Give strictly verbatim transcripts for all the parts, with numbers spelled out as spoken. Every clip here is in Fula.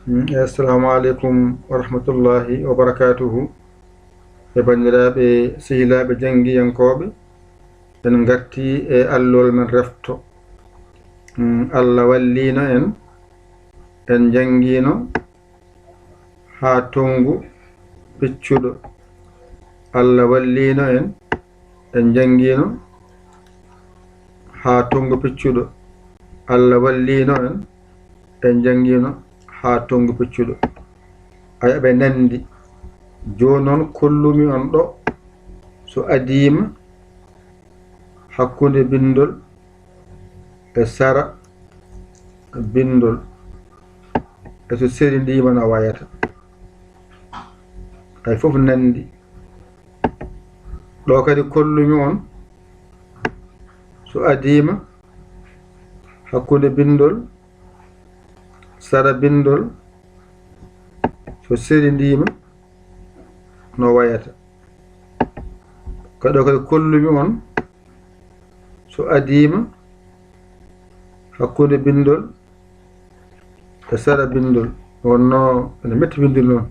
Mm, assalamu aleykum wa rahmatullahi wa barakatuhu. E banndiraaɓe sehilaaɓe janngiyankooɓe, en ngartii e allol men refto. Mm, Allah walliino en, en njanngiino haa tonngu piccuɗo. Allah walliino en, en njanngiino haa tonngu piccuɗo. Allah walliino en, en njanngiino haa tonngu piccuɗo. Aya ɓe nanndi. Jooni noon kollumi on ɗo so adiima hakkunde binndol e sara binndol e so serindiima no wayata. Hay fof nanndi. Ɗo kadi kollumi on so adiima hakkunde binndol, sara binndol, so serindiima no wayata. Kadi o kadi kollumi on so adiima hakkunde binndol e sara binndol, wonno ene metti winndol noon.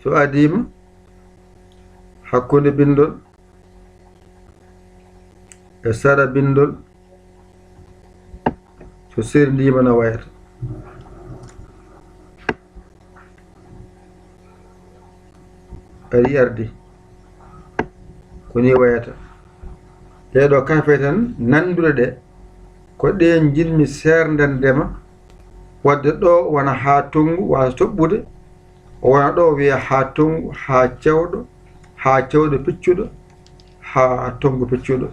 So adiima hakkunde binndol e sara binndol, so serindiima no wayata. Ari ardi. Ko ni wayata. Ɗee ɗo kafe tan nannduɗe ɗe, ko ɗe njiɗmi seerndandeema. Waɗde ɗo wona haa tonngu waasa toɓɓude, o wona ɗo wiya haa tonngu, haa cewɗo, haa cewɗo piccuɗo, haa tonngu piccuɗo.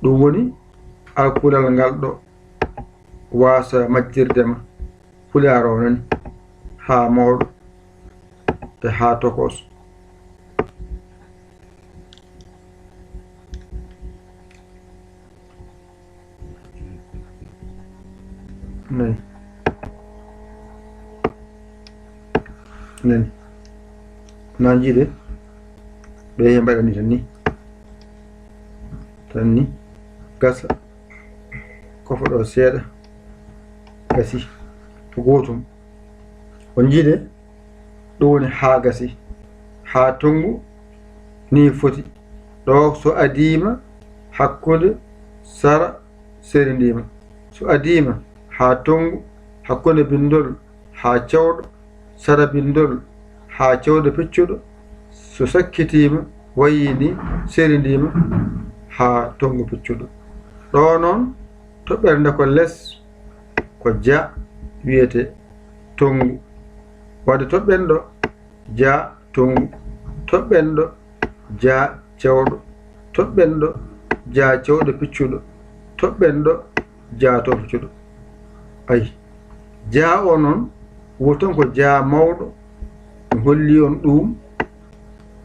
Ɗum woni alkulal ngal ɗo waasa majjirde ma. Pulaar o nani haa mawɗo e haa tokooso. Nani. Nani. Na jiide. Ɓe he mbaɗa ni tan ni. Tan ni. Gasa. Kofo ɗo seeɗa. Gasi. Ko gootum. On jiide. Ɗum woni haa gasi. Haa tonngu ni foti. Ɗo so adiima hakkunde sara serindiima. So adiima haa tonngu hakkunde binndol haa cewɗo, sara binndol haa cewɗo piccuɗo, so sakkitiima, wayi ni serindiima haa tonngu piccuɗo. Ɗo noon, toɓɓere nde ko les, ko ja wiyetee tonngu. Waɗde toɓɓen ɗo ja tonngu, toɓɓen ɗo ja cewɗo, toɓɓen ɗo ja cewɗo piccuɗo, toɓɓen ɗo ja to piccuɗo. Ayi, ja o noon, wo tan ko ja mawɗo, mi holli on ɗum,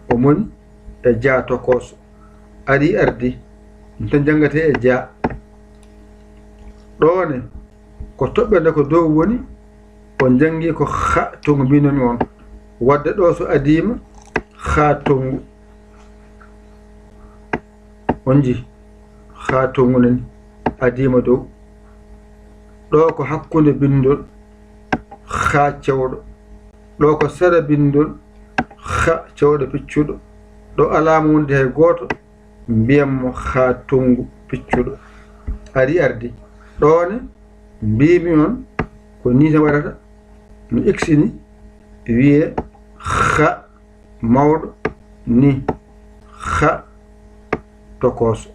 o moni e ja tokooso. Ari ardi, ɗum tan janngatee e ja. Ɗo ne, ko toɓɓere nde ko dow woni, on njanngi ko ha tonngu mbinomi on. Waɗde ɗo so adiima ha tonngu. On nji, ha tonngu nani, adiima dow. Ɗo ko hakkunde binndol, ha cewɗo. Ɗo ko sara binndol, ha cewɗo piccuɗo. Ɗo alaa mo wondi hay gooto, mbiyan mo ha tonngu piccuɗo. Ari ardi. Ɗo ne, mbimi on, ko ni tan waɗata. Mi iksini, wiye ha mawɗo ni, ha tokooso.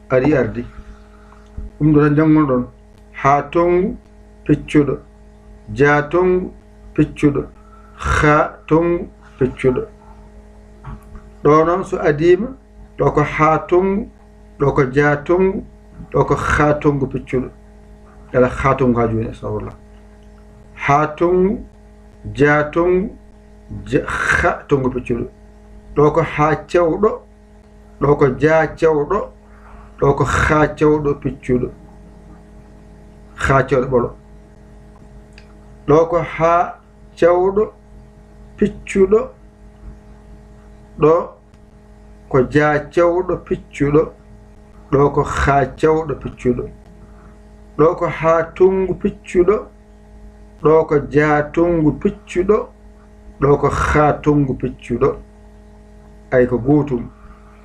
Ari ardi. Ɗum ɗo tan njanngoɗon. Ha tonngu piccuɗo. Ja tonngu piccuɗo. Ha tonngu piccuɗo. Ɗo noon so adiima, ɗo ko ha tonngu, ɗo ko ja tonngu, ɗo ko ha tonngu piccuɗo. Ala ha tonngu ha jooni, astagfirullah. Ha tonngu, ja tonngu, ja, ha tonngu piccuɗo. Ɗo ko ha cewɗo, ɗo ko ja cewɗo, ɗo ko ha cewɗo piccuɗo. Ha cewɗo ɓolo. Ɗo ko ha cewɗo piccuɗo, ɗo ko ja cewɗo piccuɗo, ɗo ko ha cewɗo piccuɗo. Ɗo ko ha tonngu piccuɗo, Ɗo ko ja tonngu piccuɗo, ɗo ko ha tonngu piccuɗo. Ay ko gootum.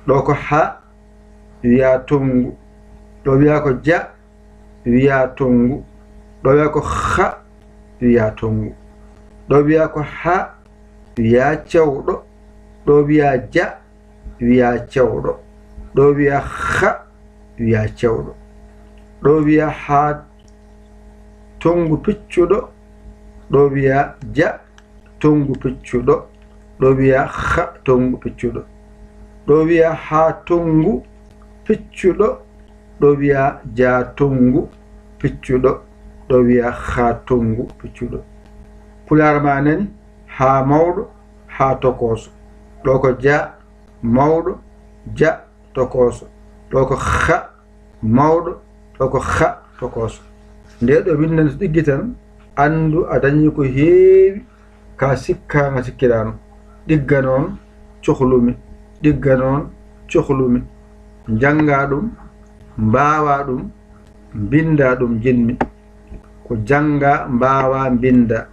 Ɗo ko ha wiya tonngu. Ɗo wiya ko ja wiya tonngu. Ɗo wiya ko ha wiya tonngu. Ɗo wiya ko ha wiya cewɗo. Ɗo wiya ja wiya cewɗo. Ɗo wiya ha wiya cewɗo. Ɗo wiya ha tonngu piccuɗo. Ɗo wiya ja tonngu piccuɗo. Ɗo wiya ha tonngu piccuɗo. Ɗo wiya ha tonngu piccuɗo. Ɗo wiya ja tonngu piccuɗo. Ɗo wiya ha tonngu piccuɗo. Pulaar ma nani, ha mawɗo, ha tokooso. Ɗo ko ja mawɗo, ja tokooso. Ɗo ko ha mawɗo, ɗo ko ha tokooso. Nde ɗo winndande so ɗiggi tan, anndu a dañi ko heewi ka sikkaama sikkidaano. Ɗigga noon cohlumi, ɗigga noon cohlumi. Njannga ɗum, mbaawa ɗum, mbinnda ɗum njiɗmi. Ko jannga, mbaawa, mbinnda.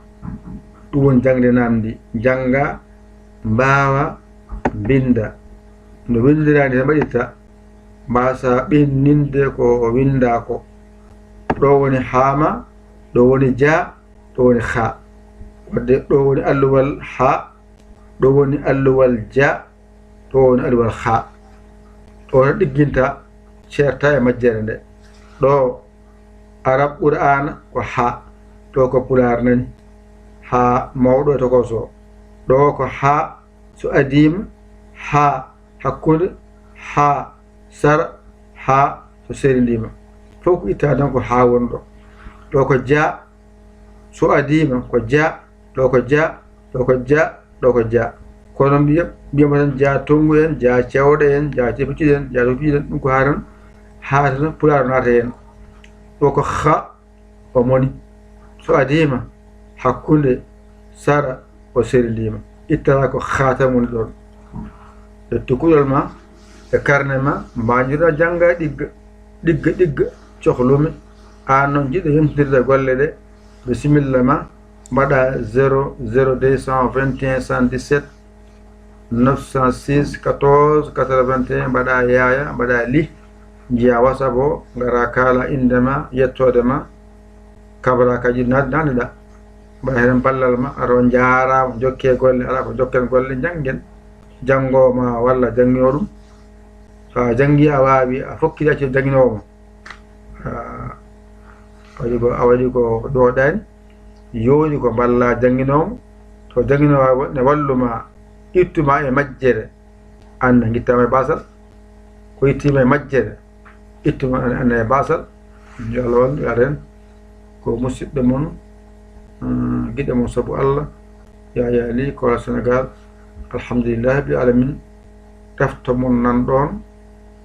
Ɗum woni jaŋde namndi. Jannga, mbaawa, mbinnda. No winndiraa ni tan mbaɗirta. Mbaasa ɓinninde ko o winndaa ko. Ɗo woni haama, ɗo woni ja, ɗo woni ha. Wadde ɗo woni alluwal ha, ɗo woni alluwal ja, ɗo woni alluwal ha. Ɗo tan ɗigginta, ceerta e majjere nde. Ɗo Arab Qur'aana ko ha, ɗo ko Pulaar nani. Ha mawɗo e tokooso. Ɗo ko ha so adiima, ha hakkunde, ha sara, ha so seerindiima. Fof ko itta tan ko ha woni ɗo. Ɗo ko ja, so adiima ko ja, ɗo ko ja, ɗo ko ja, ɗo ko ja. Kono mbiya, mbiyamo tan ja tonngu en, ja cewɗo en, ja tepitiɗo en, ja tepitiɗo en, ɗum ko ha tan, ha tan Pulaar naata heen. Ɗo ko ha, o moni. So adiima, hakkunde, sara, o seerindiima. Ittata ko ha tan woni ɗoon. Ƴettu kuɗol ma e karne ma, mbañiroɗa jannga ɗigga, ɗigga, ɗigga, cohlumi. Aan noon jiɗɗo yontindirde golle ɗe, bisimilla ma, mbaɗa zéro zéro deux cent vingt et un cent dix-sept neuf cent six quatorze quatre-vingt-un, mbaɗa yaaya, mbaɗa lih, njiya WhatsApp o, ngara kaala innde ma, yettoode ma, kabra kadi naat-, naatneɗa. Mbaɗa heen ballal ma, aɗa on njaaraama, jokke golle, alaa ko jokken golle, njanngen. Janngoo ma walla janngino ɗum. So a janngi a waawi, a fokkiti accu jannginoowo ma. A, a waɗi ko, a waɗi ko ɗooɗaani, yooɗi ko mballa jannginoowo. To jannginoowo ne wallu ma, ittu ma e majjere, aan a ngittaama e baasal. Ko ittiima e majjere, ittu ma aan, aan e baasal. Yo Allah wallu, yo Allah reen. Ko musidɗo mon, mm, giɗo mon sabu Allah, Yaya Ly, Koola Senegaal. Alhamdulillahi rabbil alamin. Refto mon nan ɗoon,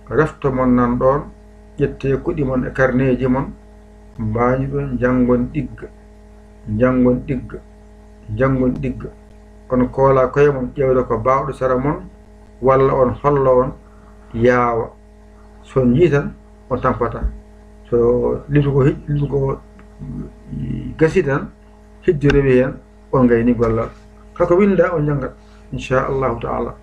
refto mon nan ɗoon, ƴettee kuɗi mon e karneeji mon, mbañiɗon, njanngon ɗigga, njanngon ɗigga, njanngon ɗigga. On koola koye mon ƴeewde ko baawɗo sara mon, walla on holla on yaawa. So on njii tan, on tampata. So limtu ko hij-, limtu ko, mm, gasi tan, hijjo rewi heen, on ngayni gollal. Kala ko winnda, on njanngat, inchallahu taala.